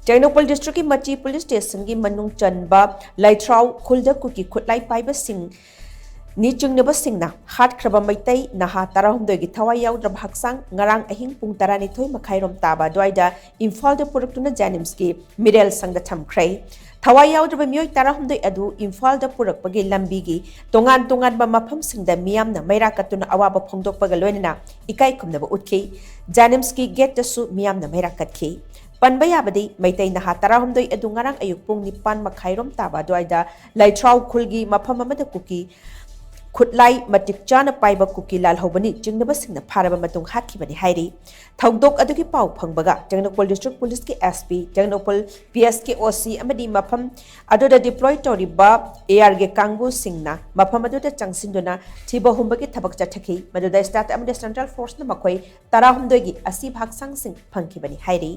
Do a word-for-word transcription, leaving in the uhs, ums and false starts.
ꯇꯦꯡꯅꯧꯄꯜ ꯗꯤꯁꯇ꯭ꯔꯤꯛꯀꯤ ꯃꯆꯤ ꯄꯨꯂꯤꯁ ꯁ꯭ꯇꯦꯁꯟꯒꯤ ꯃꯅꯨꯡ ꯆꯟꯕ ꯂꯩꯊ꯭ꯔꯥꯎ ꯈꯨꯜꯗ ꯀꯨꯀꯤ ꯈꯨꯠꯂꯥꯏ ꯄꯥꯏꯕꯁꯤꯡ ꯅꯤ ꯆꯤꯡꯅꯕꯁꯤꯡꯅ ꯍꯥꯠꯈ꯭ꯔꯕ ꯃꯩꯇꯩ ꯅꯍꯥ ꯇꯔꯥꯍꯨꯝꯗꯣꯏꯒꯤ ꯊꯋꯥꯏ ꯌꯥꯎꯗ꯭ꯔꯕ ꯍꯛꯆꯥꯡ ꯉꯔꯥꯡ ꯑꯍꯤꯡ ꯄꯨꯡ ꯇꯔꯥꯅꯤꯊꯣꯏ ꯃꯈꯥꯏꯔꯣꯝ ꯇꯥꯕ ꯑꯗꯨꯋꯥꯏꯗ ꯏꯝꯐꯥꯜꯗ ꯄꯨꯔꯛꯇꯨꯅ ꯖꯦꯅꯤꯝꯁꯀꯤ ꯃꯤꯔꯦꯜ ꯁꯪꯗ ꯊꯝꯈ꯭ꯔꯦ꯫ ꯊꯋꯥꯏ ꯌꯥꯎꯗ꯭ꯔꯕ ꯃꯤꯑꯣꯏ ꯇꯔꯥꯍꯨꯝꯗꯣꯏ ꯑꯗꯨ ꯏꯝꯐꯥꯜꯗ ꯄꯨꯔꯛꯄꯒꯤ ꯂꯝꯕꯤꯒꯤ ꯇꯣꯉꯥꯟ ꯇꯣꯉꯥꯟꯕ ꯃꯐꯝꯁꯤꯡꯗ ꯃꯤꯌꯥꯝꯅ ꯃꯩꯔꯥ ꯀꯠꯇꯨꯅ ꯑꯋꯥꯕ ꯐꯣꯡꯗꯣꯛꯄꯒ ꯂꯣꯏꯅꯅ ꯏꯀꯥꯏ ꯈꯨꯝꯅꯕ ꯎꯠꯈꯤ꯫ ꯖꯦꯅꯤꯝꯁꯀꯤ ꯒꯦꯠꯇꯁꯨ ꯃꯤꯌꯥꯝꯅ ꯃꯩꯔꯥ ꯀꯠꯈꯤ꯫ ꯄꯟꯕ ꯌꯥꯕꯗꯤ, ꯃꯩꯇꯩ ꯅꯍꯥ ꯇꯔꯥꯍꯨꯝꯗꯣꯏ ꯑꯗꯨ ꯉꯔꯥꯡ ꯑꯌꯨꯛ ꯄꯨꯡ ꯅꯤꯄꯥꯟ ꯃꯈꯥꯏꯔꯣꯝ ꯇꯥꯕ ꯑꯗꯨꯋꯥꯏꯗ ꯂꯩꯊ꯭ꯔꯥꯎ ꯈꯨꯜꯒꯤ ꯃꯐꯝ ꯑꯃꯗ ꯀꯨꯀꯤ ꯈꯨꯠꯂꯥꯏ ꯃꯇꯤꯛ ꯆꯥꯅ ꯄꯥꯏꯕ ꯀꯨꯀꯤ ꯂꯥꯜꯍꯧꯕꯅꯤ ꯆꯤꯡꯅꯕꯁꯤꯡꯅ ꯐꯥꯔꯕ ꯃꯇꯨꯡ ꯍꯥꯠꯈꯤꯕꯅꯤ ꯍꯥꯏꯔꯤ꯫ ꯊꯧꯗꯣꯛ ꯑꯗꯨꯒꯤ ꯄꯥꯎ ꯐꯪꯕꯒ ꯇꯦꯡꯅꯧꯄꯜ ꯗꯤꯁꯇ꯭ꯔꯤꯛ ꯄꯨꯂꯤꯁꯀꯤ SP, ꯇꯦꯡꯅꯧꯄꯜ PSK OC ꯑꯃꯗꯤ ꯃꯐꯝ ꯑꯗꯨꯗ deploy ꯇꯧꯔꯤꯕ ARꯒꯤ ꯀꯥꯡꯕꯨꯁꯤꯡꯅ ꯃꯐꯝ ꯑꯗꯨꯗ ꯆꯪꯁꯤꯟꯗꯨꯅ ꯊꯤꯕ ꯍꯨꯝꯕꯒꯤ ꯊꯕꯛ ꯆꯠꯊꯈꯤ꯫ ꯃꯗꯨꯗ state ꯑꯃꯗꯤ central forceꯅ ꯃꯈꯣꯏ ꯇꯔꯥꯍꯨꯝꯗꯣꯏꯒꯤ ꯑꯁꯤꯕ ꯍꯛꯆꯥꯡꯁꯤꯡ ꯐꯪꯈꯤꯕꯅꯤ ꯍꯥꯏꯔꯤ꯫